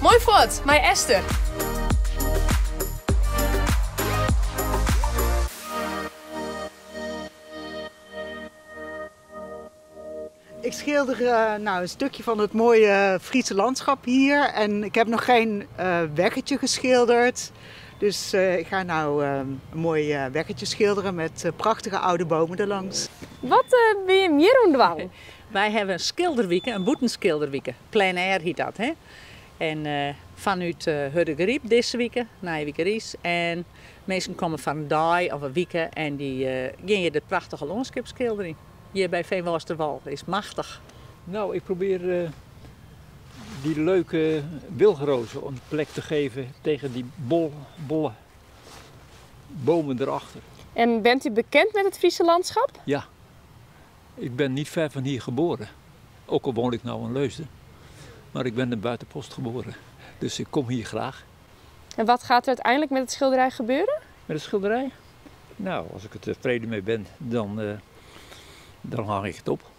Moai fuort, mei Esther. Ik schilder nou, een stukje van het mooie Friese landschap hier. En ik heb nog geen weggetje geschilderd. Dus ik ga nou een mooi weggetje schilderen met prachtige oude bomen erlangs. Wat bin je hjir oan it dwaan? Wy hawwe in skilderwike, in bûtenskilderwike. Plein air hjit dat. Hè? En fanút Hurdegaryp dizze wike, nije wike Riis. En minsken komme foar in dei of in wike en dy gean hjir dit prachtige lânskip skilderjen. Hjir by Feanwâldsterwâl is machtich. Nou, ik probeer die leuke wilgerozen een plek te geven tegen die bolle bomen erachter. En bent u bekend met het Friese landschap? Ja, ik ben niet ver van hier geboren. Ook al woon ik nou in Leusden. Maar ik ben in Buitenpost geboren. Dus ik kom hier graag. En wat gaat er uiteindelijk met het schilderij gebeuren? Met het schilderij? Nou, als ik er tevreden mee ben, dan hang ik het op.